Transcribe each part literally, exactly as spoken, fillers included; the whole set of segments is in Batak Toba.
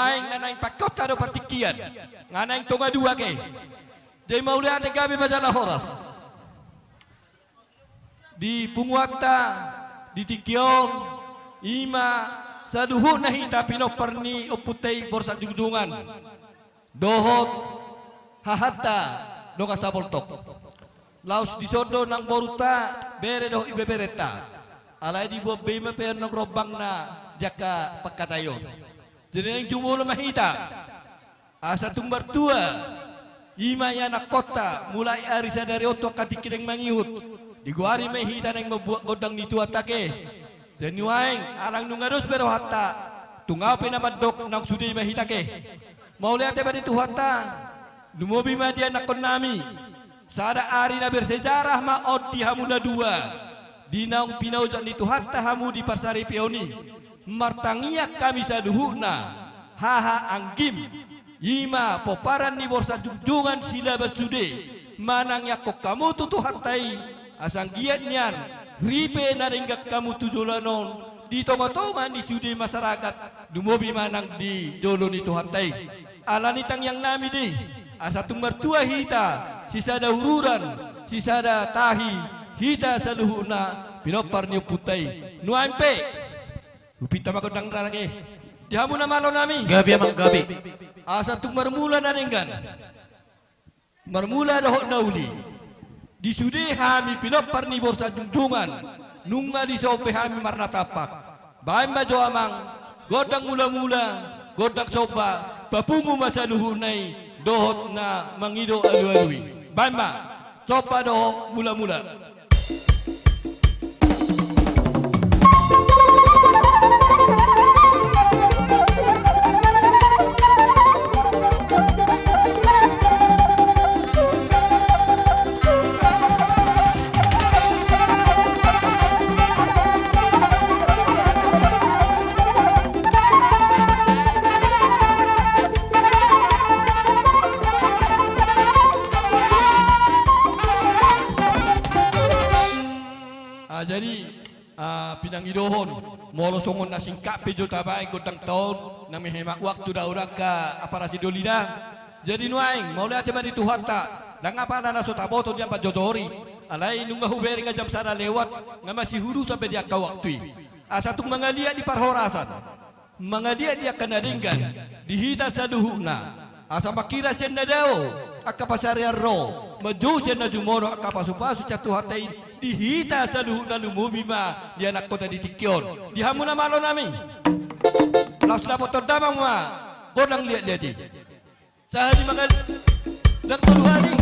Nuaeng na naeng pakeonta do partingkian. Nga naeng tonga dua ke. Jadi mauliate gabe ma jala horas. Di punguanta di tingki on, i ma saluhutna hita pinompar ni ompunta i Borsak Jungjungan dohot hahanta dongan saboltok. Laos dison do nang borunta, bere dohot ibeberenta. Alai dibuat be i ma pe annon rombangna di angka pangkataion. Jadi naeng jumolo ma hita. Asa tung martua, i ma ianakkonta, mulai ari sadari on tu angka tingki naeng mangihut, digoari ma hita naeng mambuat gondang ni Tuhanta ke. Jadi nuaeng, alang nunga dos be rohanta, tung ahu pe na mandok naung sude i ma hita ke. Mauliate ma di Tuhanta, lumobi ma di anakkonnami. Sada ari na bersejarah ma on di hamu na dua, di naung pinaojak ni Tuhanta hamu di parsaripeon i. Martangiang hami saluhutna, haha anggim, i ma pomparan ni Borsak Jungjungan Silaban sude, manangiangkon hamu tu Tuhanta i, asa anggiat nian, ripe na denggan hamu tu joloan on, di tongatonga ni sude masyarakat, lumobi ma nang di jolo ni Tuhanta i. Alani tangiangnami do i, asa tung martua hita, sisada ururan, sisada tahi, hita saluhutna, pinompar ni ompunta i. Nuaeng pe. Hupinta ma gondang rara ke. Di hamu na malonami. Gabe amang gabe. Asa tung marmula na denggan. Marmula dohot na uli. Di sude hami pinompar ni Borsak Jungjungan, nunga dison pe hami marnatampak. Baen ma jo amang, gondang mulamula, gondang somba, papungu ma saluhutna i, dohot na mangido alualu i. Baen ma, somba dohot mulamula. Ah, jadi, ah, pinangidohon, molo songon na singkat pe jo tabaen gondangta on, na mehemat waktu do angka apala sidoli na. Jadi nuaeng, mauliate ma di Tuhanta, ndang apala na so taboto di ampa jojori, alai nunga hubereng jam sada lewat, nga masihurusan be di angka waktu i. Asa tung mangaliat di parhorasan. Mangaliat di angka na denggan, di hita saluhutna. Asa mangkira sian na dao, angka pasarean ro, manjou sian na jumolo angka pasupasu sian Tuhanta i, di hita saluhutna lumobi ma, di anakkonta di tingki on. Di hamu na malonami. Laos dapothon damang ma, gondang liatliat i. Sahali mangal-, dang tolu hali.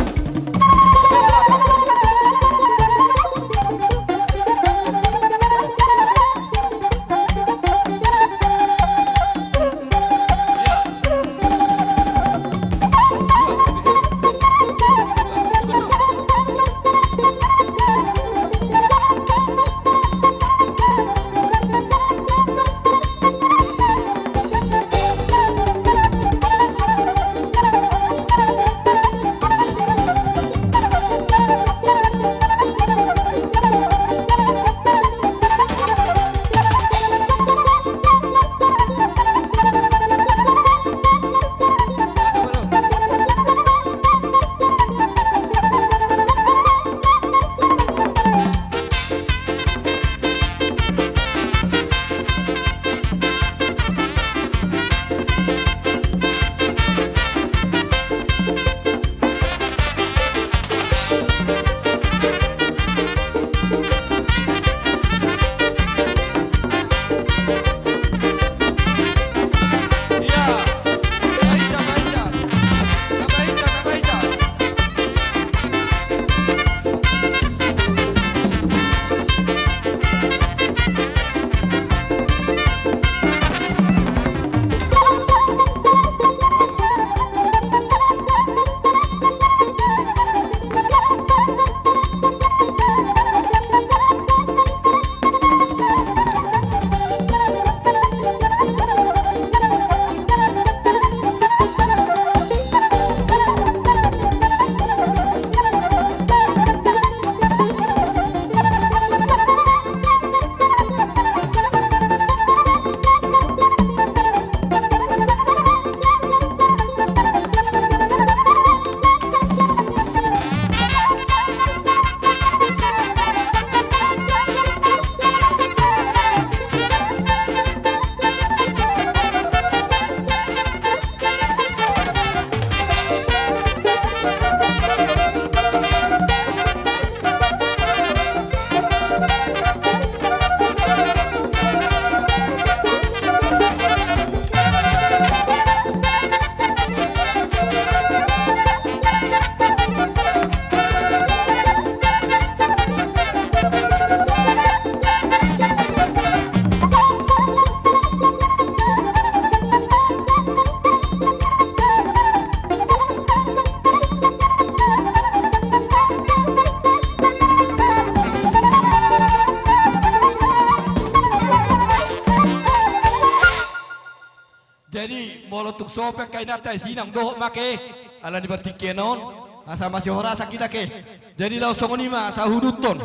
Jadi molo tung so pe angka inanta, sinang dohot ma ake, ala ni partingkian on, asa masihorasan hita ake. Jadi laos songon i ma asa huduthon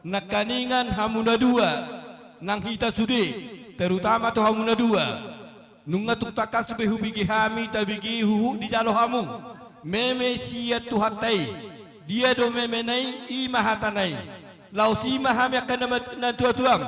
nangkaningan hamu na dua, nang hita sude, terutama tu hamu na dua. Nunga tung tangkas be hubege hami, tabege huhut dijalo hamu meme sian Tuhanta i. Dia do memena i? I ma hatana i. Laos i ma hami angka na mat-, natuatuam,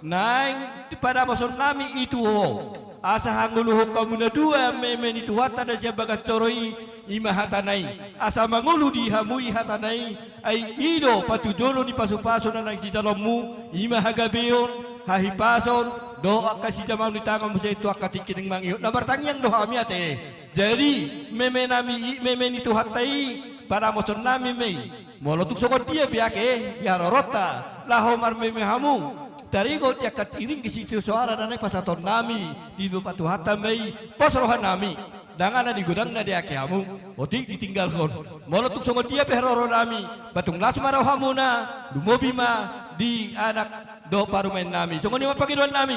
naeng padaposon nami i tu ho, asa hangoluhon hamu na dua meme ni Tuhanta na sian bagas joro i. I ma hatana i, asa mangolu di hamu i hatana i. Ai i do patujolo ni pasupasu na naeng sijaloonmu, i ma hagabeon, hahipason, dohot angka sijamaon ni tangan muse tu angka tingki na mangihut. Na martangiang do hami ate. Jadi meme nami i, meme ni Tuhanta i, padaposon nami ma i. Molo tung songon dia pe ake di haroronta laho marmeme hamu, taringot di angka iring di sitio soara na naeng pasahaton nami, dipasahat Tuhanta ma i pos roha nami. Dang ala ni godangna di ake hamu, otik ditinggalhon. Molo tung songon dia pe haroro nami, ba tung las ma rohamuna, lumobi ma di anak dohot parumaen nami. Songon i ma pangidoan nami.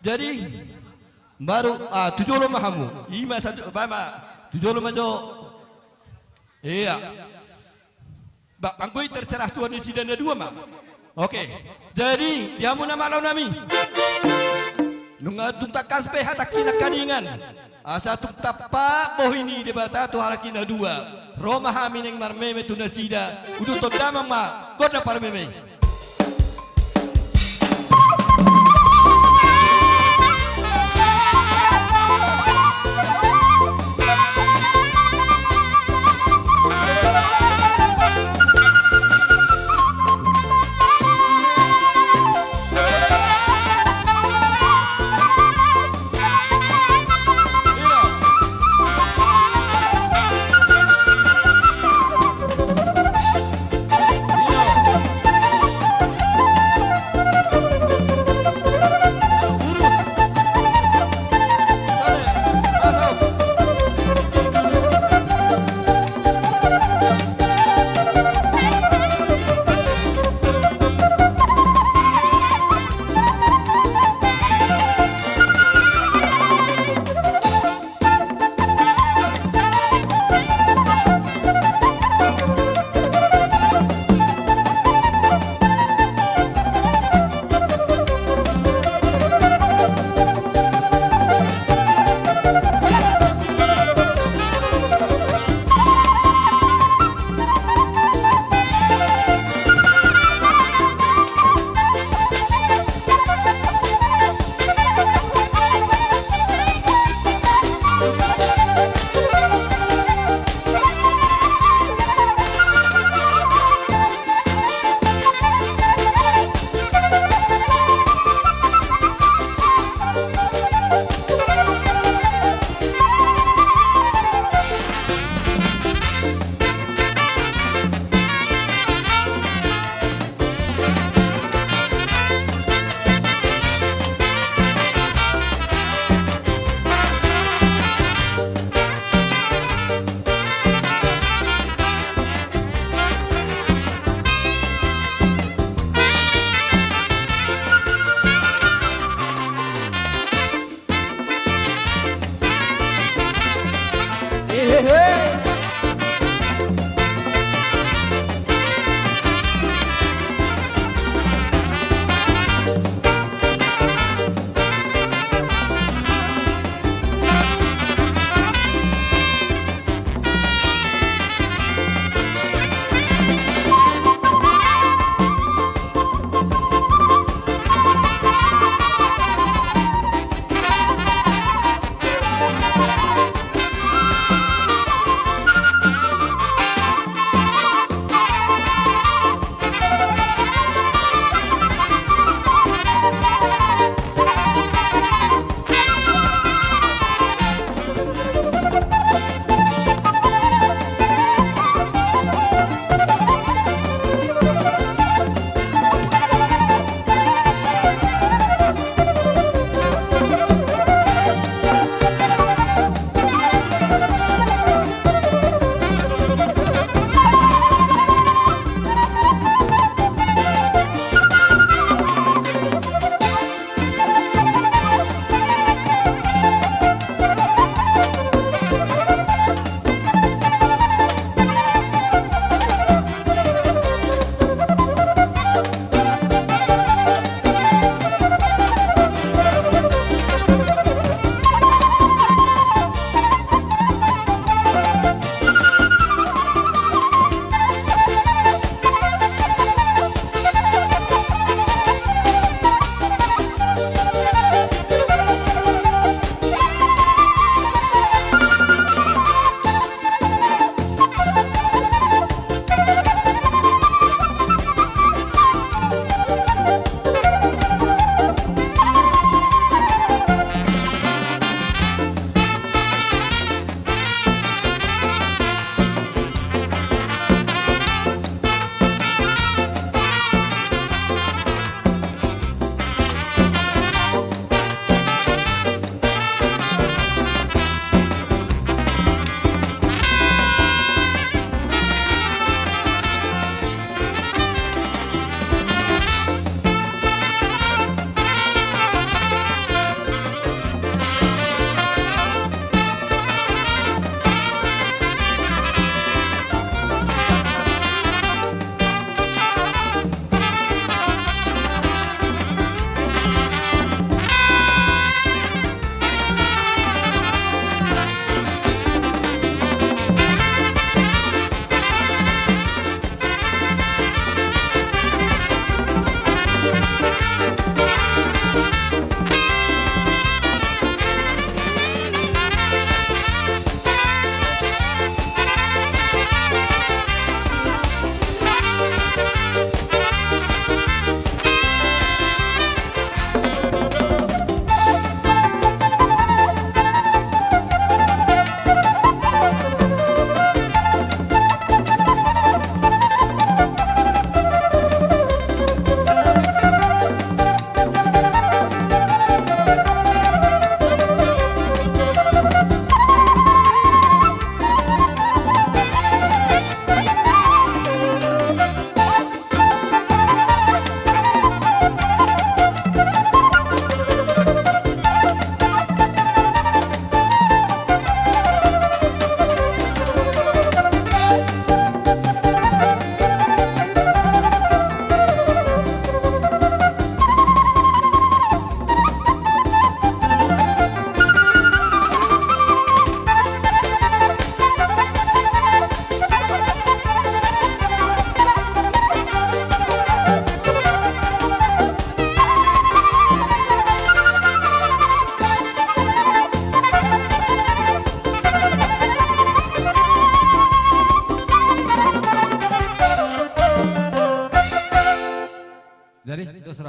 Jadi baru, ah, tu jolo ma hamu. I ma sa-, ba ma, tu jolo ma jo. Iya. Ba, anggo i terserah Tuhan di sida na dua ma. Oke. Jadi di hamu na malo nami, nunga tung tangkas pe hatangki nangkaningan, asa tung tampak bohi ni Debata tu halak i na dua, ro ma hami naeng marmeme tu nasida. Uduthon damang ma gondang parmeme i.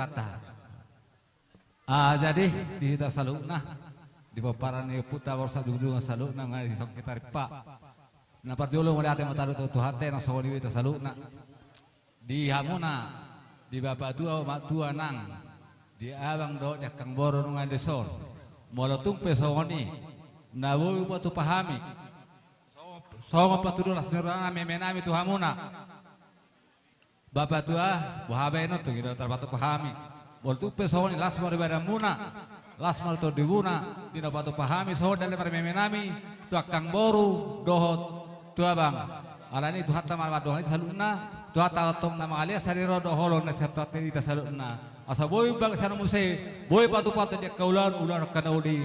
Tuhanta. Ah, jadi di hita saluhutna, di pomparan ni ompunta borsak jumjungan saluhutna, nunga dison hita rimpa. Na parjolo mauliate ma tahe tu Tuhanta, nang songon i hita saluhutna. Di hamuna, di bapatua, omaktua nang, di abang dohot di angkang boru nunga dison. Molo tung pe songon i, na boi hupatupa hami songon patuduhon las ni roha nami, meme nami tu hamuna. Bapatua, boha baenon, tung i do tarpatupa hami. Molo tung pe songon i las ma roha ni badanmuna, las ma roha ni tondimuna, di na hupatupa hami songon dalihan marmeme nami tu angkang boru dohot tu abang. Alani i Tuhanta ma na mandongani hita saluhutna, Tuhanta antong na mangalean saripeon dohot holong na sian Tuhanta di hita saluhutna. Asa boi bagasan muse, boi patupahon di angka ulaon, ulaon angka na uli.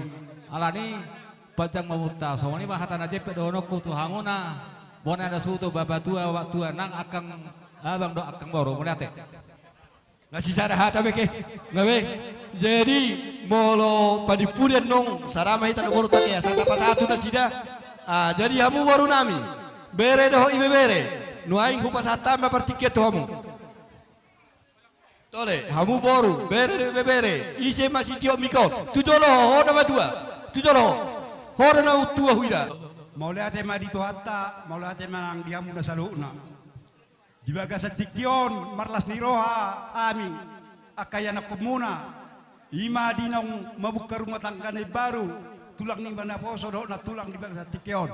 Alani i, panjang ma umurta. Songon i ma hata na jempek dohononku tu hamuna, bona ni na suhuton, bapatua, omaktua nang, angkang abang dohot angkang boru. Mauliate. Na sisada hata be ke, nga be. Jadi molo panimpuli annon, sada ma hita na boru, tangkas asa tapasahat tu nasida. Ah, jadi hamu boru nami, bere dohot ibebere, nuaeng hupasahat hami ma partingkian tu hamu. Tole, hamu boru, bere dohot ibebere, ise ma sitiopmuna on? Tu jolo ho, ho na matua. Tu jolo ho. Ho do na tua huida. Mauliate ma di Tuhanta, mauliate ma nang di hamuna saluhutna. Di bagasan tingki on marlas ni roha hami, angka ianakhonmuna, i ma di naung mambuka rumah tangga na imbaru, tulang ni naposo dohot nantulang di bagasan tingki on.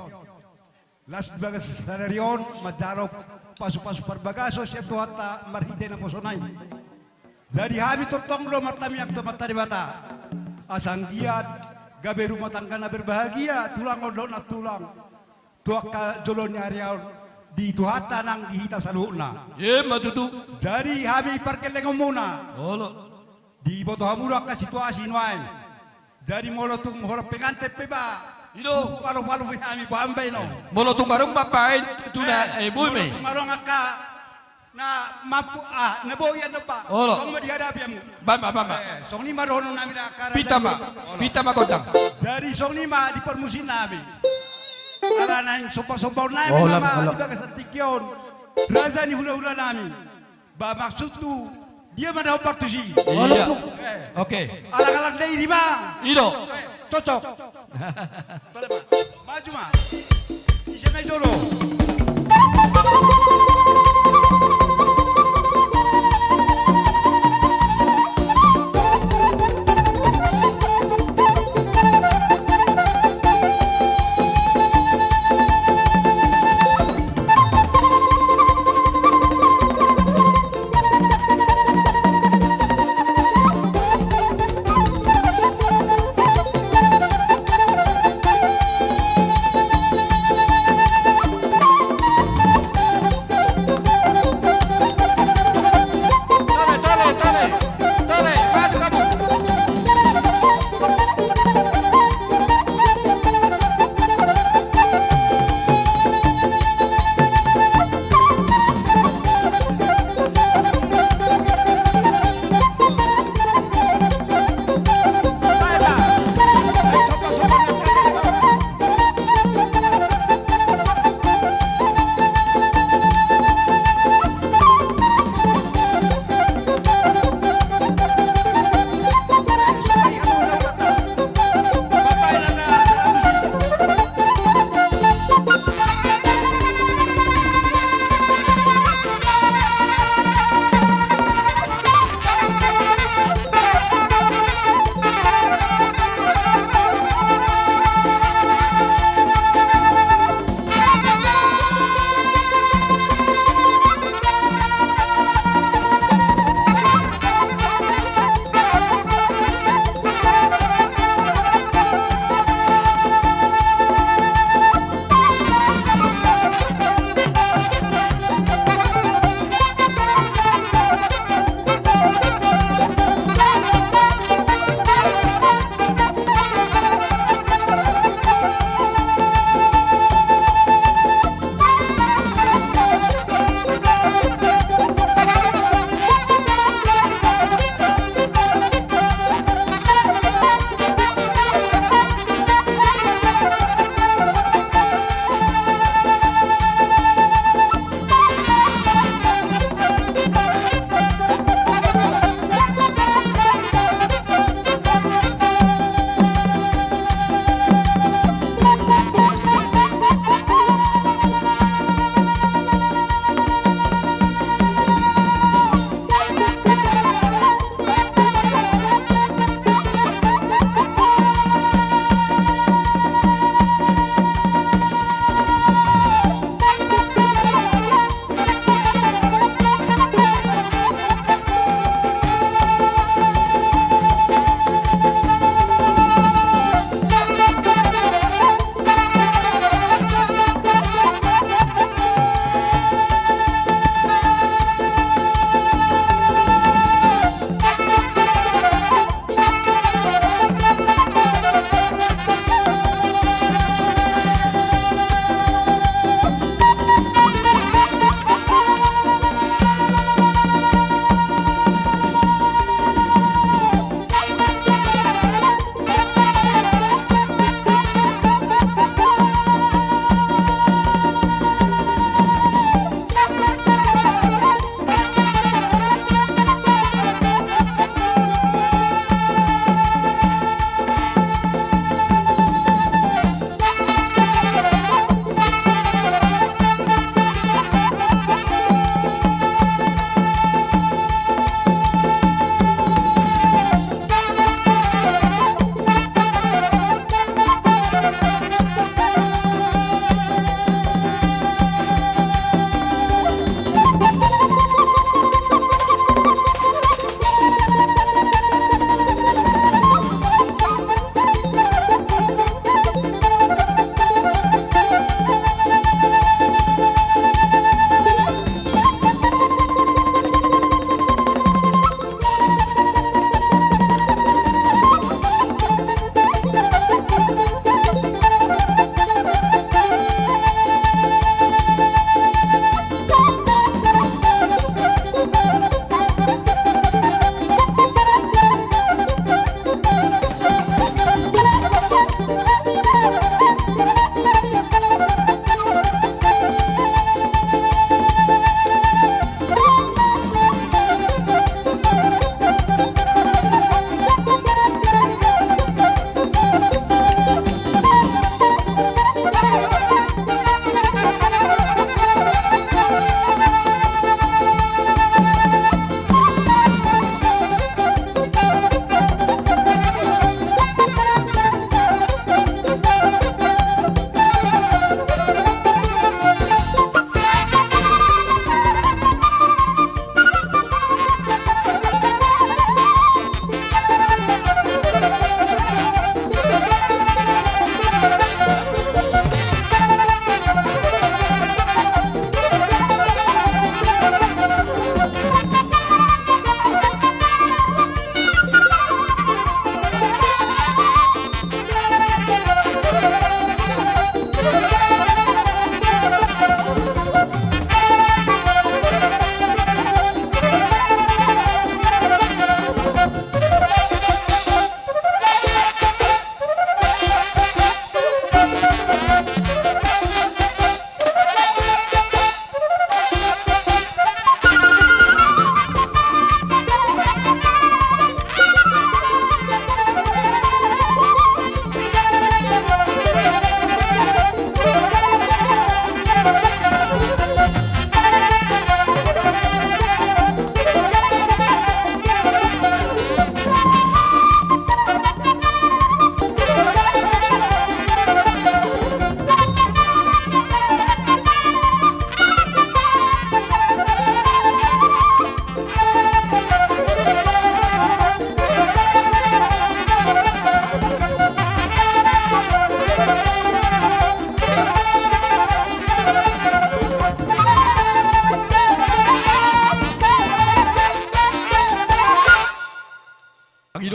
Laos di bagasan sadari on manjalo pasupasu parbagason sian Tuhanta marhite naposona i. Jadi hami tongtong do martamiang tu Amanta Debata, asa anggiat gabe rumah tangga na berbahagia tulang on dohot nantulang tu angka joloan ni ari on, di Tuhanta nang di hita saluhutna. Ima tutu. Jadi hami pargellengonmuna. Olo. Diboto hamu do angka situasi nuaeng. Jadi molo tung holan penganten pe ba, i do, aloalopi hami, boha ma baenon? Molo tung marumba baen tu na, eh, boi ma i. Molo tung adong angka na mampu, ah, na boi, annon ba. Olo. Tong ma dihadapi hamu. Baen ma, baen ma. Eh, songon i ma dohonon nami da angka raja. Pinta ma. Olo. Pinta ma gondang. Jadi songon i ma di parmusiknami. Ala naeng sombasombaon nami ma di bagasan tingki on, raja ni hulahula nami. Ba maksudhu, dia ma na hombar tusi? Iya. Oke. Alang-alang Dairi ma. I do. Eh, cocok. Tole ma. Maju ma. Ise ma i jolo?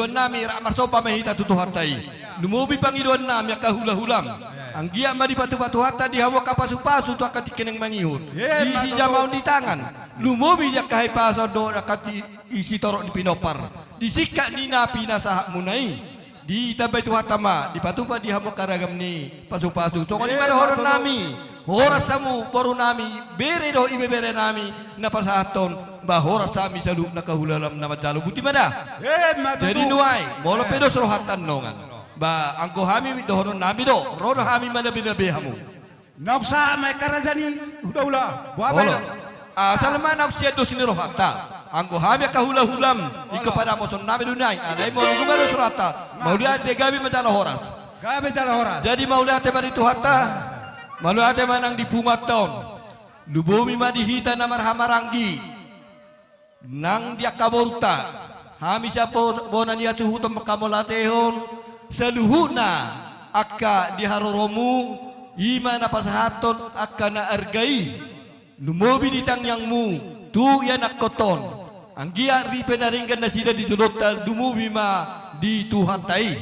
Pangidoan nami, rap marsomba ma hita tu Tuhanta i. Lumobi pangidoan nami angka hula-hulam. Anggiat ma dipatupa Tuhanta di hamu angka pasu-pasu tu angka tingki na mangihut. Di sijamaon ni tangan. Lumobi di angka hahipason dohot angka ti-, i sitorop ni pinompar. Di singkat ni na pinasahatmuna i. Ditambai Tuhanta ma, dipatupa di hamu angka ragam ni pasu-pasu. Songon i ma dohonon nami. Horas hamu boru nami, bere dohot ibebere nami, na pasahathon, ba horas hami saluhutna angka hula-hulam na manjalo, boti ma da. Jadi nuaeng, molo pe dos rohanta annon. Ba anggo hami dohonon nami do, ro do hami manabe-nabe hamu. Naung sahat ma angka raja ni hula-hula. Boha ma? Asal ma naung sian dos ni rohanta. Anggo hami angka hula-hulam, ingkon padamoson nami do nuaeng. Alai molo dung dos rohanta, mauliate, gabe ma jala horas. Gabe jala horas. Jadi mauliate ma di Tuhanta. Mauliate ma nang di punguanta on. Lumobi ma di hita na marhahamaranggi. Nang di angka borunta. Hami sian bona ni hasuhuton manghamauliatehon. Saluhutna angka di haroromu. I ma na pasahathon angka na arga i. Lumobi di tangiangmu, tu ianakkonta on. Anggiat ripe na denggan nasida di jolonta lumobi ma di Tuhanta i.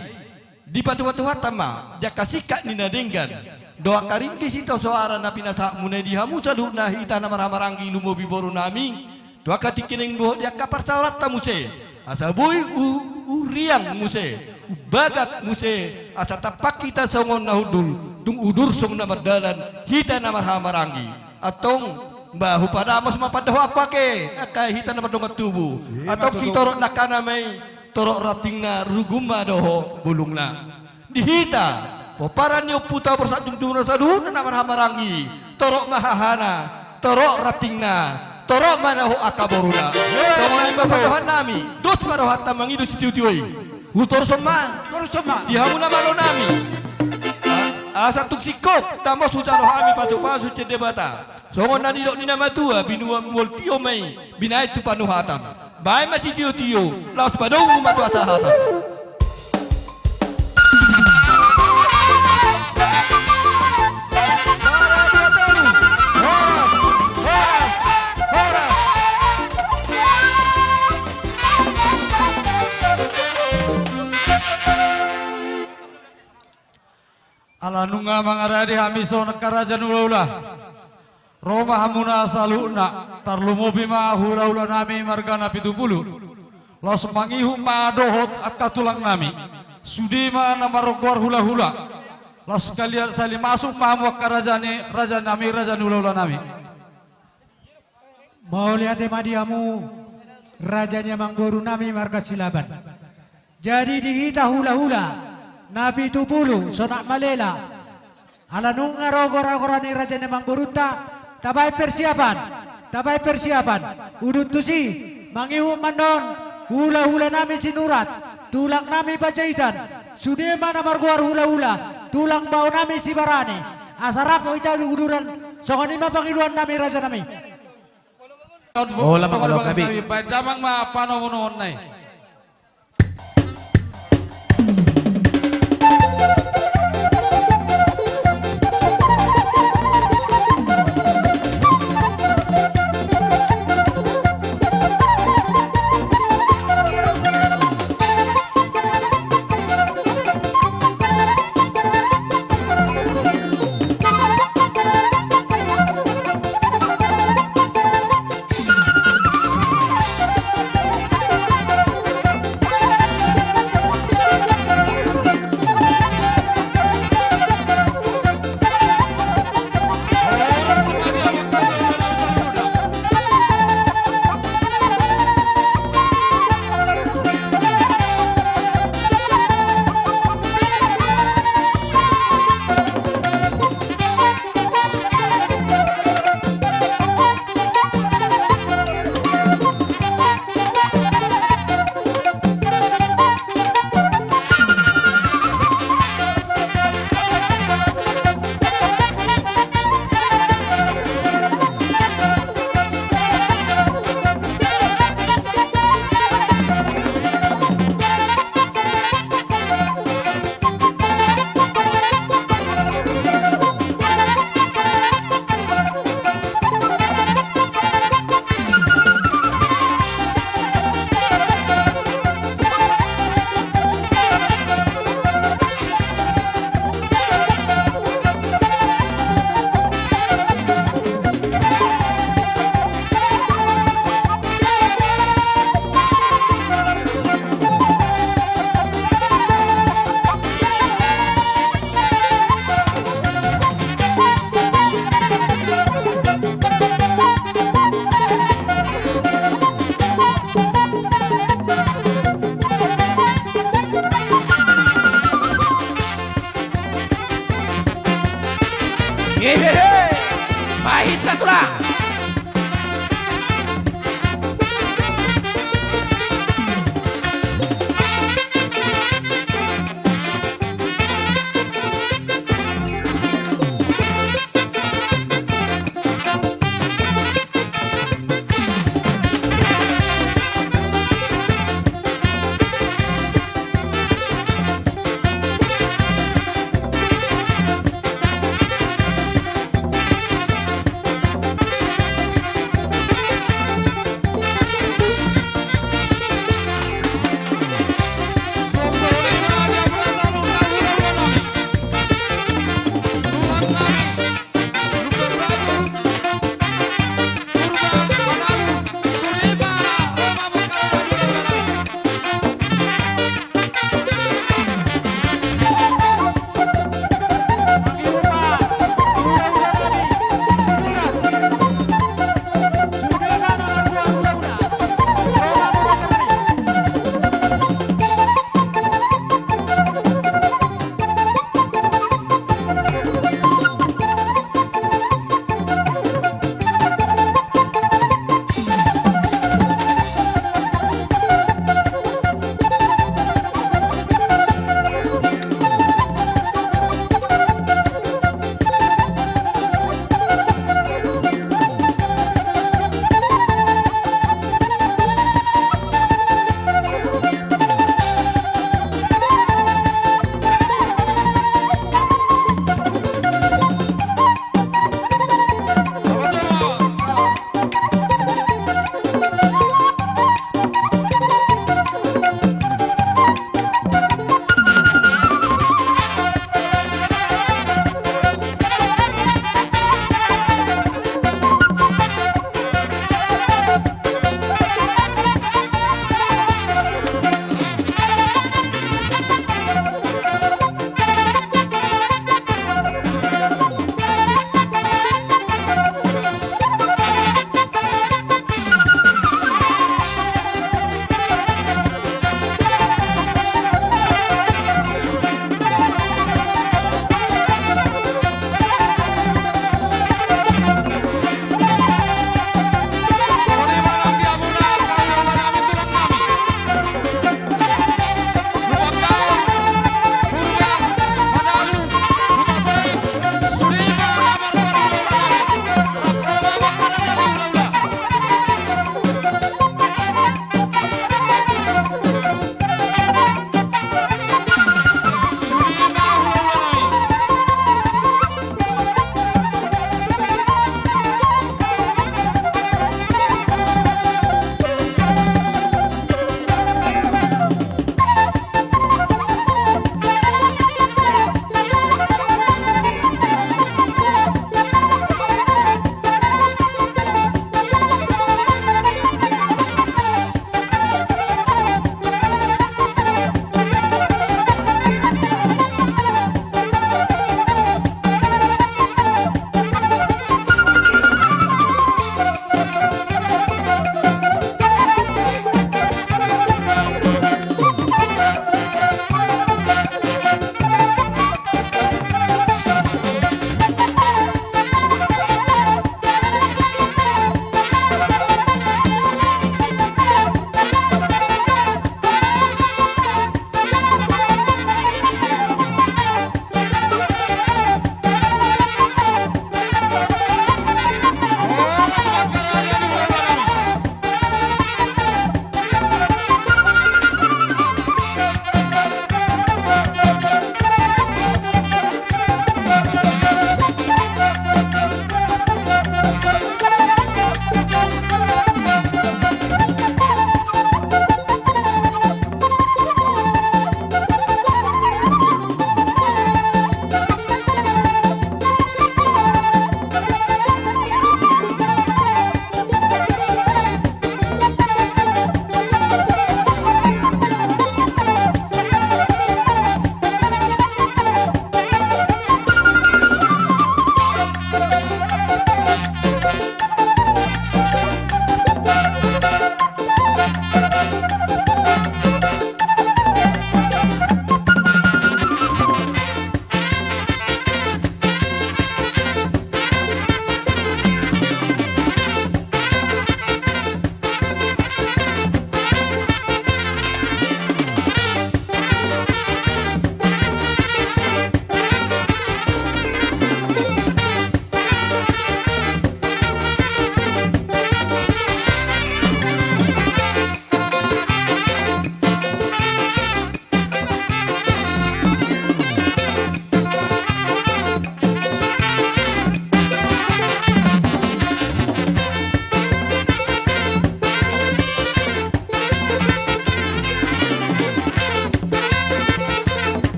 Dipatupa Tuhanta ma, di angka singkat ni na denggan. Dohot angka ringgit sitio soara na pinasahatmuna i di hamu saluhutna hita na marhahamaranggi lumobi boru nami. Tu angka tingki na mangihut di angka parsaoranta muse. Asa boi u-, uriang muse, umbagat muse, asa tampak hita songon na hundul, tung udur songon na mardalan, hita na marhahamaranggi. Antong, ba hupadamos ma pandohanku ate, angka hita na mardongan tubu. Antong sitorop dangkana ma i, torop rantingna, rugum ma dohot bulungna. Di hita, pomparan ni ompunta, borsak jumjumuna saluhutna na marhahamaranggi, torop ma hahana, torop rantingna, torop ma dohot angka boruna. Songon i ma pandohan nami, dos ma rohanta mangido sitiotio i. Hutorus ma. Torus ma. Di hamu na malo nami. A-, asa tung singkop, damos hujalo hami pasu-pasu sian Debata. Songon na nidok ni na matua, binuat mual tio ma i, binahen tu panuhatan. Bahen ma sitio-tio, laos padomu ma tu hasahatan. Ala nunga mangaradi hami songon angka raja ni hula-hula. Ro ma hamuna saluhutna, tarlumobi ma hula-hula nami marga Napitupulu. Laos mangihut ma dohot angka tulang nami. Sude ma na margoar hula-hula. Laos kalian sali masuk ma hamu angka raja ni, raja nami, raja ni hula-hula nami. Mauliate ma di hamu, raja ni amangboru nami marga Silaban. Jadi di hita hula-hula, Napitupulu, Sonak Malela. Ala nunga ro goar-goar ni raja ni amangborunta, tabahen persiapan, tabahen persiapan. Udut tusi, mangihut ma annon, hula-hula nami Sinurat, tulang nami Panjaitan, sude ma na margoar hula-hula, tulang bao nami Sibarani, asa rap hita di uduran, songon i ma pangidoan nami raja nami. Hola mangoloi hami. Baen damang ma panomunomuonna i. Hehehe. Pahinsa tulang.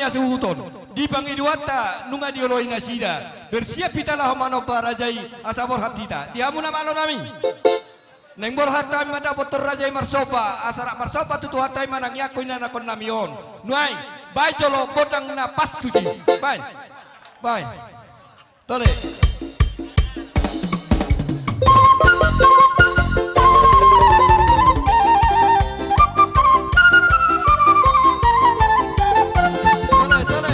suhuton. Di pangidoanta nunga dioloi nasida. Bersiap hita laho manomba raja i asa borhat hita. Di hamu na malo nami. Naeng borhat hami mandapothon raja i marsomba, asa rap marsomba tu Tuhanta i manang iangkon inanakhon nami on. Nuaeng, baen jolo gondang na pas tusi. Baen. Baen. Tole. Tole, tole.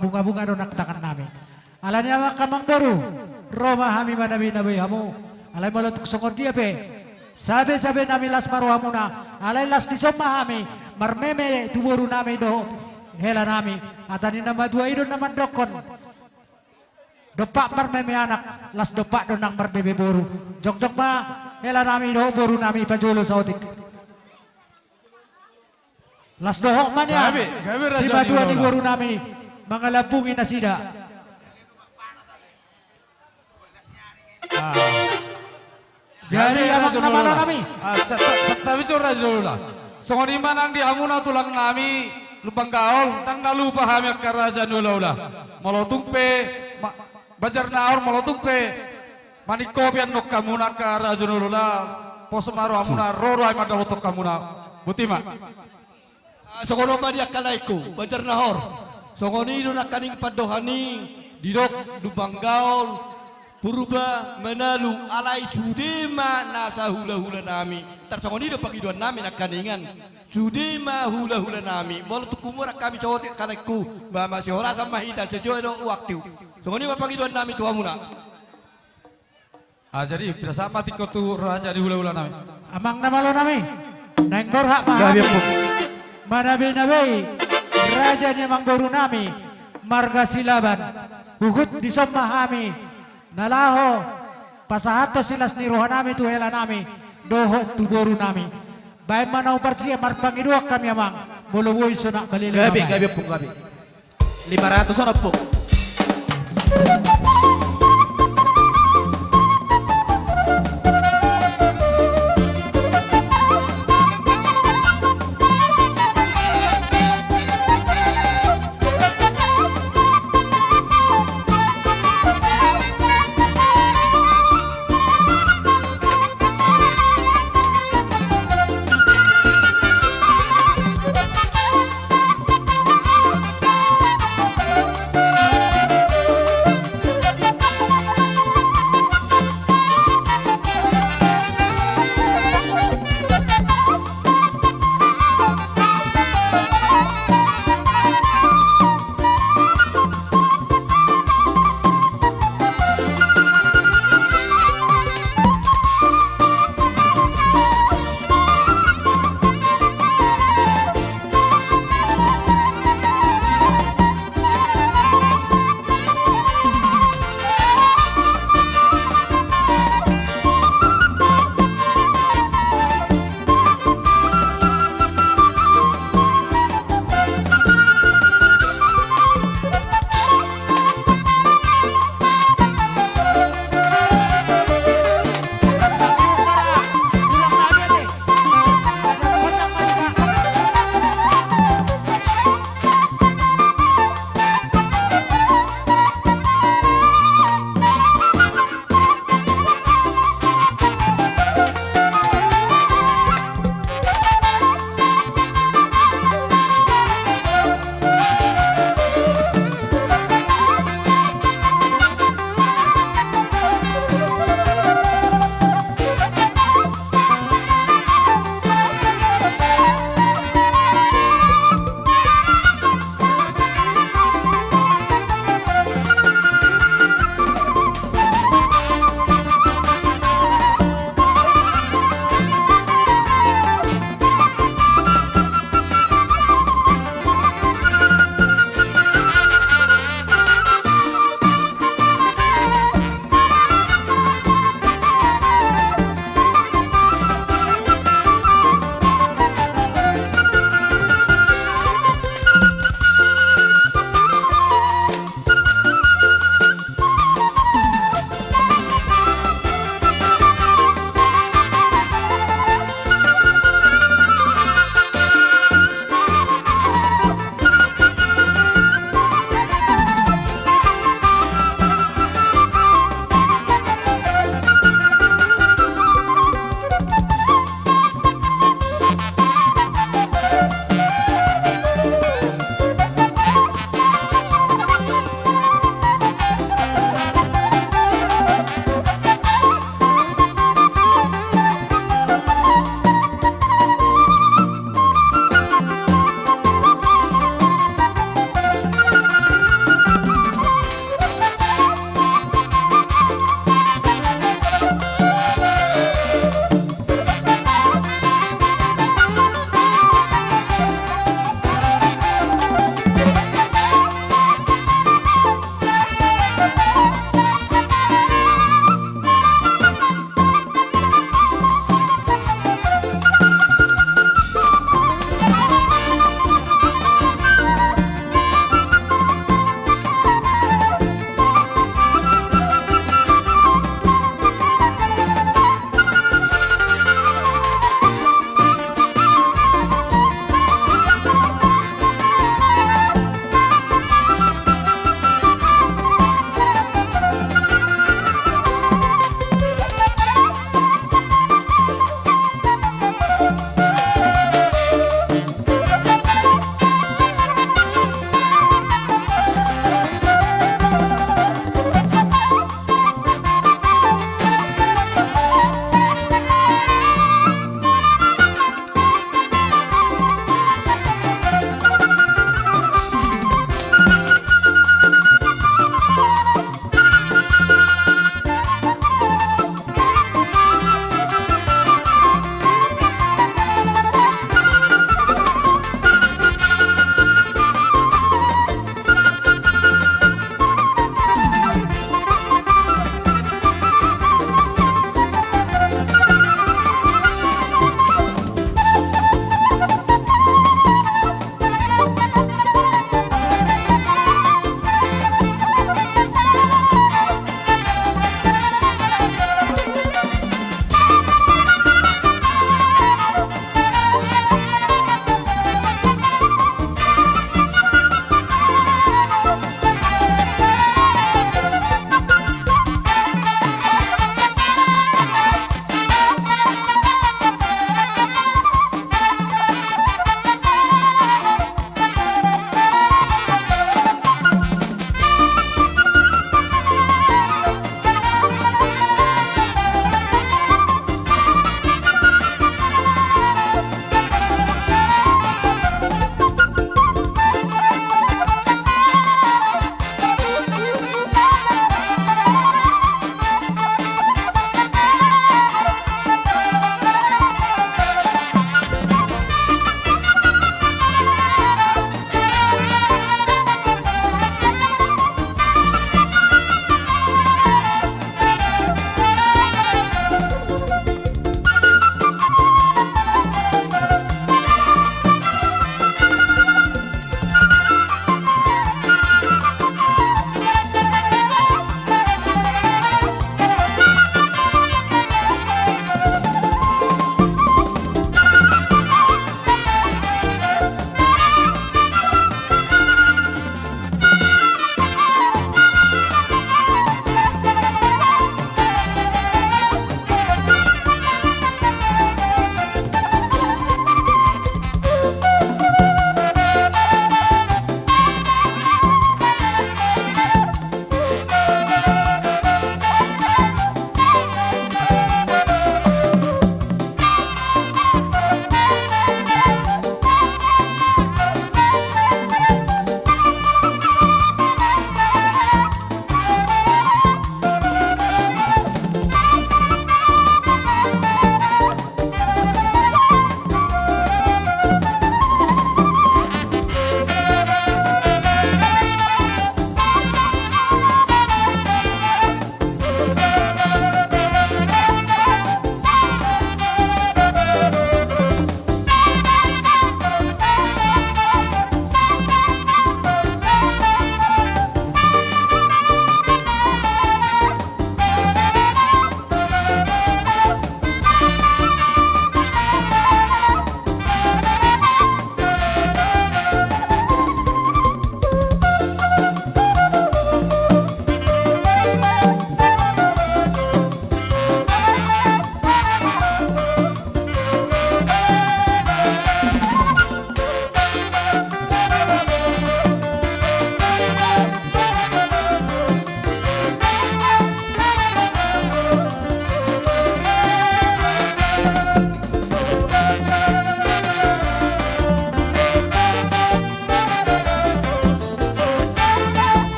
Bunga-bunga do nang tangan nami. Alani i amang, amangboru, ro ma hami manabei-nabei hamu. Alai molo tung songon dia pe sabe-sabe nami las ma rohamuna, alai las dison ma hami marmeme tu boru nami dohot hela nami. Hata ni na matua i do na mandokkon: Dompak marmeme anak, las dompak do nang marmeme boru. Jongjong ma hela nami dohot boru nami pajolo saotik. Las dohot ma nian. Gabe, gabe raja ni hula-hula. Simatua ni boru nami mangalambungi nasida. Ah. Jadi, gabe, amang raja ni hula-hula nami. Ah, sa-, sa-, santabi jo raja ni hula-hula. Songon i ma nang di hamuna tulang nami Lumban Gaol, ndang na lupa hami angka raja ni hula-hula. Molo tung pe ma-, Banjarnahor, molo tung pe maningkopi annon hamuna angka raja ni hula-hula, pos ma rohamuna, ro do hami mandapothon hamuna. Boti ma. Ah, songon on ma di angka laengku Banjarnahor. Songon i do nangkaning pandohan i, didok Lumban Gaol, Purba, Manalu, alai sude ma nasa hula-hula nami. Tarsongon i do pangidoan nami nangkaningan. Sude ma hula-hula nami. Molo tung humurang hami saotik angka laengku, ba masihorasan ma hita, sesuai do waktu. Songon i ma pangidoan nami tu hamuna. Ah, jadi, pinasahat ma tingki on tu raja ni hula-hula nami. Amang na malo nami, naeng borhat ma hami manabei-nabei raja ni amangboru nami marga Silaban. Huhut dison ma hami na laho pasahathon silas ni roha nami tu hela nami dohot tu boru nami. Baen ma na umparsiap, marpangidoan hami amang, molo boi sonang balele. Gabe, gabe, ompung, gabe. Lima ratus on, ompung.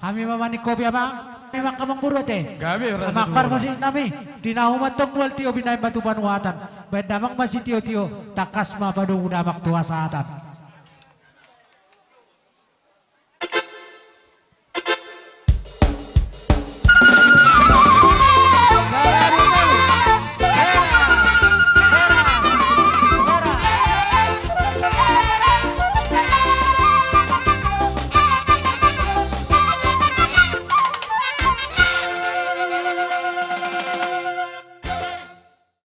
Hami ma maningopi amang, hami ma angka amangboru ate. Gabe, rasa amang dua, parmusik nami, di na humantong mual tio binahen ma tu panuatan, bahen damang ma sitiotio, tangkas ma padomu damang tu hasahatan.